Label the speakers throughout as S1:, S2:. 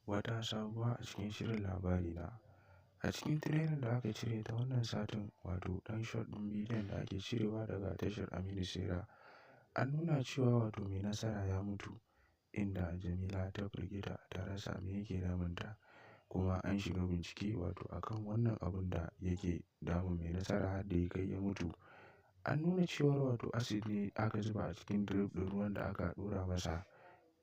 S1: Wata sabuwa a cikin shirin Labarina. A cikin tirelar da aka cire ta wannan satin, wato ɗan shot ɗin bidiyon da ake cirewa daga tashar Aminu Saira, an nuna cewa wato mai nasara ya mutu, inda Jamila ta firgita ta rasa me yake damunta, kuma an shiga bincike wato akan wannan abun da yake damun mai nasara har da ya kai ya mutu. An nuna cewar wato acid ne aka zuba a cikin drip ɗin ruwan da aka ɗora masa,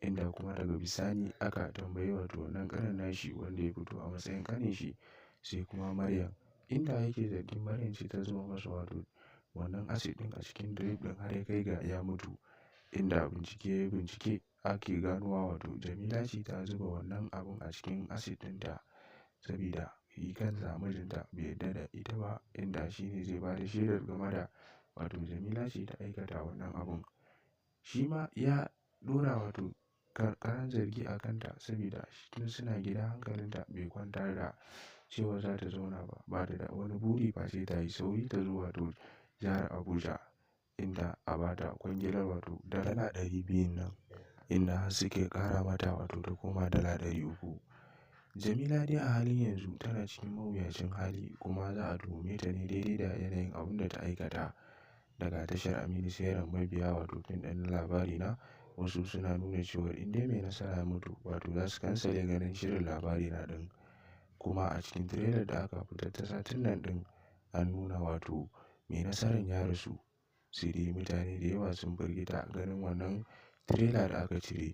S1: inda kuma daga bisani aka tambayi wato wannan ƙanin nashi wanda ya fito a matsayin ƙanin shi, sai kuma Maryam, inda yake zargin Maryam ce ta zuba masa wato wannan acid ɗin a cikin drip ɗin har ya kai ga ya mutu, inda bincike bincike ake ganowa wato Jamila ce ta zuba wannan abun a cikin acid ɗinta, sabida shi kansa mijinta bai yarda da ita ba, inda shi ne zai ba da shaidar game da wato Jamila ce ta aikata wannan abun. Shi ma ya ɗora wato ƙaran zargi a kanta, sabida tun suna gida hankalinta bai kwanta da cewa za ta zauna ba, ba ta da wani buri face ta yi sauri ta zo wato jihar Abuja, inda a ba ta kwangilar wato $200 nan, inda har suke ƙara mata wato ta koma $300. Jamila dai a halin yanzu tana cikin mawuyacin hali, kuma za a tuhume ta ne daidai da yanayin abun da ta aikata. Daga tashar Aminu Saira, mabiya wato fim ɗin Labarina wasu suna nuna cewa in dai mai nasara ya mutu, wato za su kansale ganin shirin Labarina ɗin. Kuma a cikin tirelar da aka fitar ta satin nan ɗin, an nuna wato mai nasaran ya rasu, sai dai mutane da yawa sun firgita ganin wannan tirela da aka cire.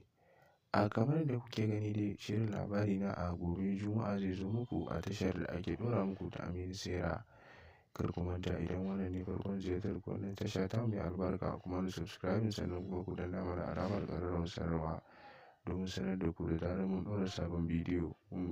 S1: A kamar da kuke gani dai, shirin Labarina a gobe Juma'a zai zo muku a tashar da ake ɗora muku ta Aminu Saira. Kar ku manta, idan wannan ne farkon ziyartar ku wannan tasha ta mai albarka, kuma na subscribe, sannan kuma ku danna mana alamar ƙararrawar sanarwa domin sanar da ku da zarar mun ɗora sabon bidiyo. Mun